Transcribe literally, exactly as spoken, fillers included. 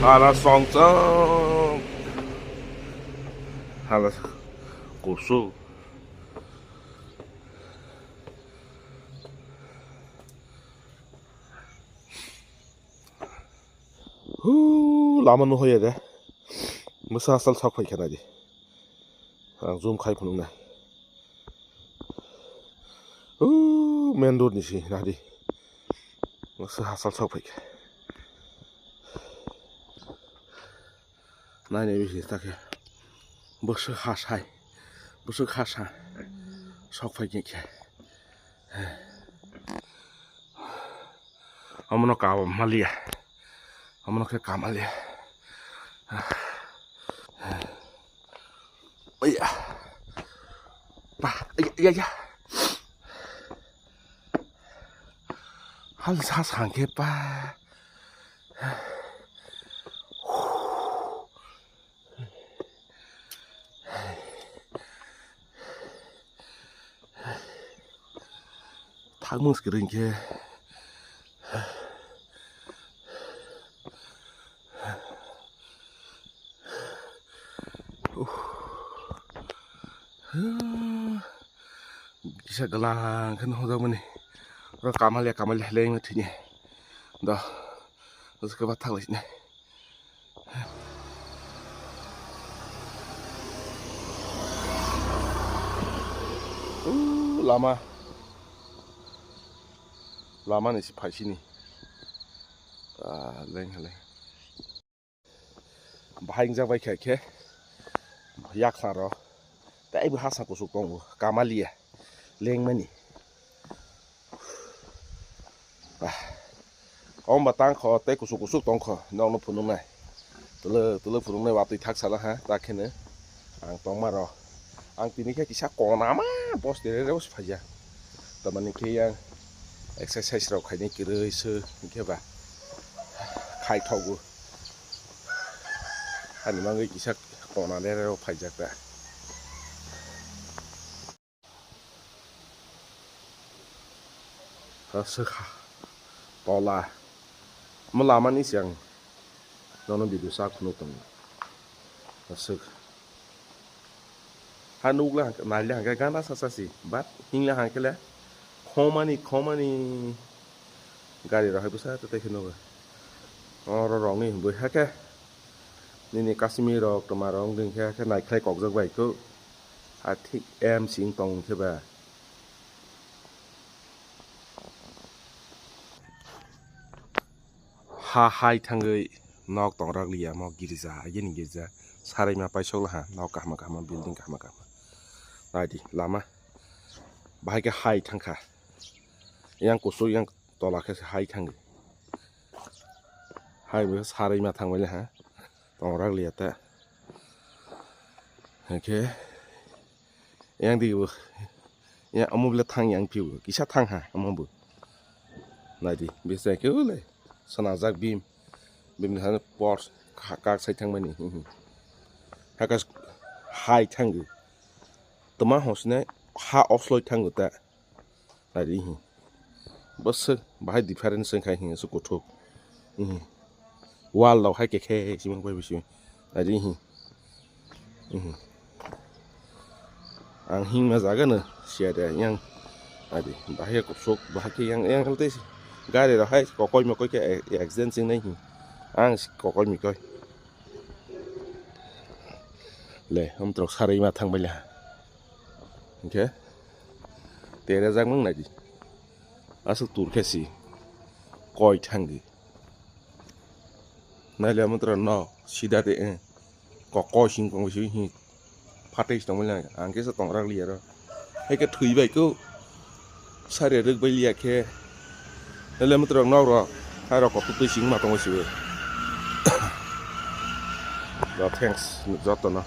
Hala songchok. Hala kusu. Hu, lama nuhoya de. Mwsa asal sok phai khana di. Ang zoom khai phunuk nai. Hu, main road ni si nadi. Mwsa asal sok phai kha. Nai nai bisi ta khe. Bwswk ha sai. Bwswk ha sa. Sok phai khe. Omono kamalia. Omono khe kamalia. Oya. Pa, ya, ya, ya. Hal sa sangke pa. Thangmung skring khe. Kisa galang khe nuhujak mani. Oro kamalia kamalia leng thini. Do. Bwswk khe ba thang lai sini. Ooh, lama. Lama ni si phai sini. Ah, leng leng. Bahai wngjak bai khe, khe yaksa rw tei bo hasa kuchuk tongo, kamalia lengmani. Ah, omo ba tang kho tei kuchuk kuchuk tong kho, nokno phunuknai. Twlwk twlwk phunuknai watwi thak sala ha, ta kheno ang tongma rw. Ang tini khe kisa konama bos tere rw phaijak. Tamani khe yang exercise rok khainai kwrwi se hinkhe ba khai thogo. Ani bagwi kisa kona lerero phaijak ta. Aswk ha tola. Omo lamani se ang nono video sa khunu tongo. Aswk. Ha nukla hangke, naile hangke gana sasa si. But hingla hangke le khomani, khomani gari rok hai bwsa tei khe nugo. Oro rokni bwkha khe nini Kashmir rok twma rok wng khe, khe naikhlai kokjak bai kho. Ha thik M C wng tong khe ba. Ha hai thangwi nok tongrak liya mo girja, agini girja. Saraima paisok laha, nok kahma kahma, building kahma kahma. Naidi lama. Bahai khe hai thangkha. Yang kusuk yang tola khe hai thangwi. Hai bo saraima thangwi laha. Tongrak liya ta. Hingkhe yang di bo. Yang omo bole thang yang phi bo. Kisa thang ha omo bo. Naidi, bisa khe le. Sanajak bim. Bim ni hano por kak sai thangmani. Hakas hai thango. Toma hosne ha osloi thango ta. Ari hi. Bwswk bahai difference wngkha hi aswk kuthuk. Hi. Wall rok hai khe khe simang pai bisi. Ari hi. Hi. Ang himma jaga no siya de yang. Ari bahai kuthuk bahai khe yang yang halte gari rok hai kokoi mokoi khe accident singnai hi. Ang kokoi mikoi. Le, amtrok sarwi ma thang baila. Hingkhe terejak mang naidi. Aswk tur khe si koi thangdi. Naile amtrok no sida de, eh, kok koi sing kong si hi phatai tong baila. Ang khe sa tong rak liya ro. Hai khe thwi bai kho. Sari rwk bai liya khe. Naile amtrok nok ro. Hai ro kok twi sing ma tongo si. Thanks joto no.